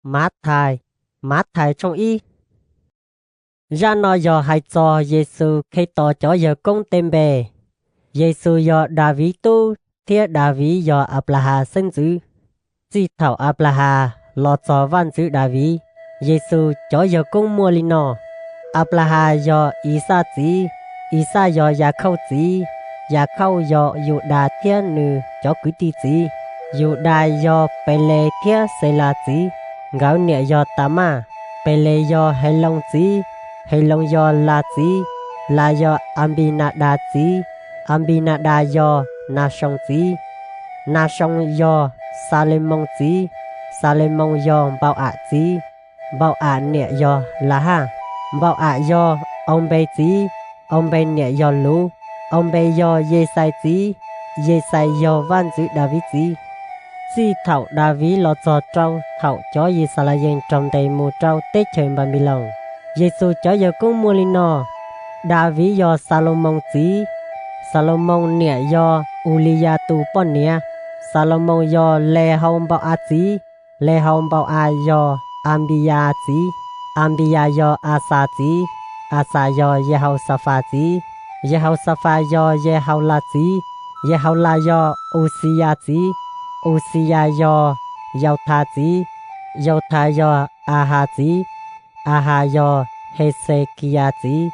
Mathais, Mathais tshooj ib. Zaj no yog hais txog Yexus Khetos cov yawg koob tej npe. Yexus yog Daviv tub thiab Daviv yog Anplahas xeeb ntxwv. Txij thaum Anplahas los txog Vaj ntxwv Daviv, Yexus cov yawg koob muaj li no: Anplahas yog Ixaj txiv, Ixaj yog Yakhauj txiv, Yakhauj yog Yudas thiab nws cov kwv tij txiv, Yudas yog Peles thiab Xelas txiv, nkawd niam yog Tamaj. Peles yog Heloos txiv, Heloos yog Las txiv, Las yog Anpinadas txiv, Anpinadas yog Nasoos txiv, Nasoos yog Xalemoos txiv, Xalemoos yog Npau-am txiv, Npau-am niam yog Lahaj, Npau-am yog Aunpes txiv, Aunpes niam yog Luv, Aunpes yog Yexais txiv, Yexais yog Vaj ntxwv Daviv txiv. Txij thaum Daviv los txog rau thaum cov Yixalayees raug ntes mus rau teb chaws Npanpiloos, Yexus cov yawg koob muaj li no: Daviv yog Xalumoos txiv, Xalumoos niam yog Uliyas tus poj niam, Xalumoos yog Lehaunpau-as txiv, Lehaunpau-as yog Anpiyas txiv, Anpiyas yog Axas txiv, Axas yog Yehauxafas txiv, Yehauxafas yog Yehaulas txiv, Yehaulas yog Uxiyas txiv, Uxiyas yog Yauthas txiv, Yauthas yog Ahas txiv, Ahas yog Hexekiyas txiv,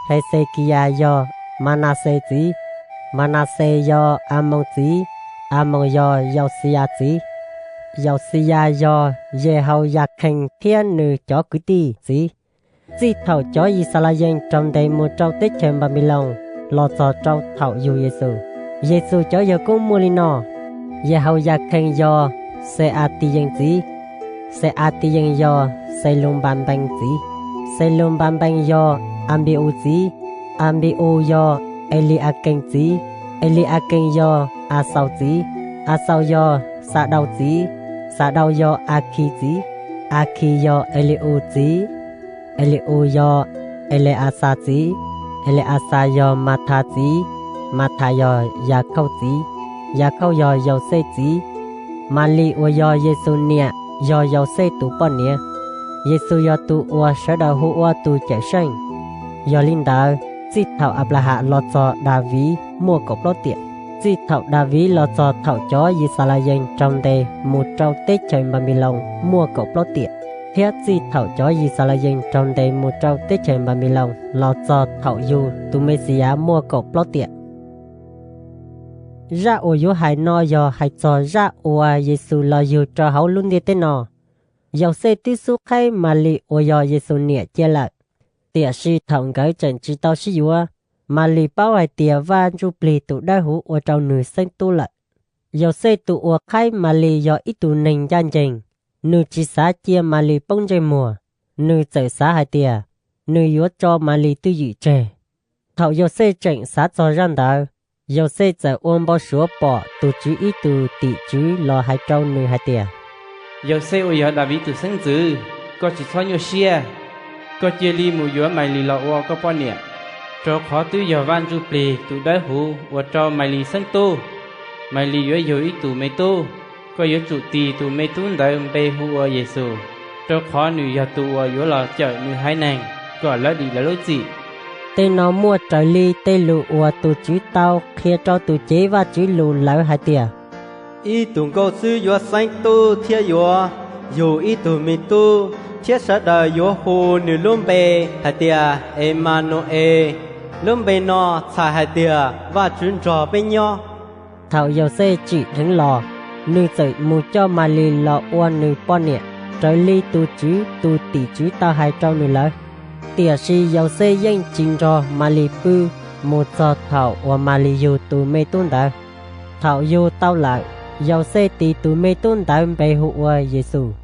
Hexekiyas yog Manaxes txiv, Manaxes yog Amoos txiv, Amoos yog Yauxiyas txiv, Yauxiyas yog Yehauyakhees thiab nws cov kwv tij txiv. Txij thaum cov Yixalayees raug ntes mus rau teb chaws Npanpiloos los txog rau thaum yug Yexus, Yexus cov yawg koob muaj li no: Yehauyakhees yog Xeatiyees txiv, Xeatiyees yog Xelunpanpees txiv, Xelunpanpees yog Anpi-us txiv, Anpi-us yog Eli-akees txiv, Eli-akees yog Axaus txiv, Axaus yog Xadaus txiv, Xadaus yog Akhis txiv, Akhis yog Eli-us txiv, Eli-us yog Ele-axas txiv, Ele-axas yog Mathas txiv, Mathas yog Yakhauj txiv, Yakhauj yog Yauxej txiv, Malis uas yog Yexus niam yog Yauxej tus poj niam. Yexus yog tus uas sawv daws hu ua tus Cawmseej. Yog li ntawd, txij thaum Anplahas los txog Daviv muaj kaum plaub tiam. Txij thaum Daviv los txog thaum cov Yixalayees raug ntes mus rau teb chaws Npanpiloos muaj kaum plaub tiam, thiab txij thaum cov Yixalayees raug ntes mus rau teb chaws Npanpiloos los txog thaum yug tus Mexiyas muaj kaum plaub tiam. Zaj uas yuav hais no yog hais txog zaj uas Yexus los yug rau hauv lub ntiaj teb no. Yauxej twb xub qhaib Malis uas yog Yexus niam cia lawm, tiam sis thaum nkawd tseem tsis tau sib yuav, Malis paub hais tias Vaj Ntsujplig tus Dawbhuv ua rau nws xeeb tub lawm. Yauxej tus uas qhaib Malis yog ib tug neeg ncaj ncees, nws tsis xav cia Malis poob ntsej muag, nws txawm xav hais tias nws yuav tso Malis twj ywm tseg. Thaum Yauxej tseem xav txog zaj ntawd, Yauxej txawm ua npau suav pom tus Tswv ib tug tim tswv los hais rau nws hais tias: Yauxej uas yog Daviv tus xeeb ntxwv, koj tsis txhob nyuaj siab. Koj cia li mus yuav Malis los ua koj poj niam, rau qhov twb yog Vaj Ntsujplig tus Dawbhuv uas rau Malis xeeb tub. Malis yuav yug ib tug me tub. Koj yuav tsum tis tus me tub ntawd npe hu ua Yexus, rau qhov nws yog tus uas yuav los cawm nws haiv neeg kom lawv dim lawv lub txim. Tej no muaj raws li tej lus uas tus Tswv tau qhia rau tus cev Vajtswv lus lawm hais tias: Ib tug nkauj xwb yuav xeeb tub thiab yuav yug ib tug me tub, thiab sawv daws yuav hu nws lub npe hais tias Emanu-es. Lub npe no txhais hais tias Vajtswv nrog peb nyob. Thaum Yauxej tsim dheev los, nws txawm mus coj Malis los ua nws poj niam, raws li tus Tswv tus tim tswv tau hais rau nws lawm. Tiam sis Yauxej yeej tsis nrog Malis pw mus txog thaum uas Malis yug tus me tub ntawd. Thaum yug tau lawm, Yauxej tis tus me tub ntawd npe hu ua Yexus.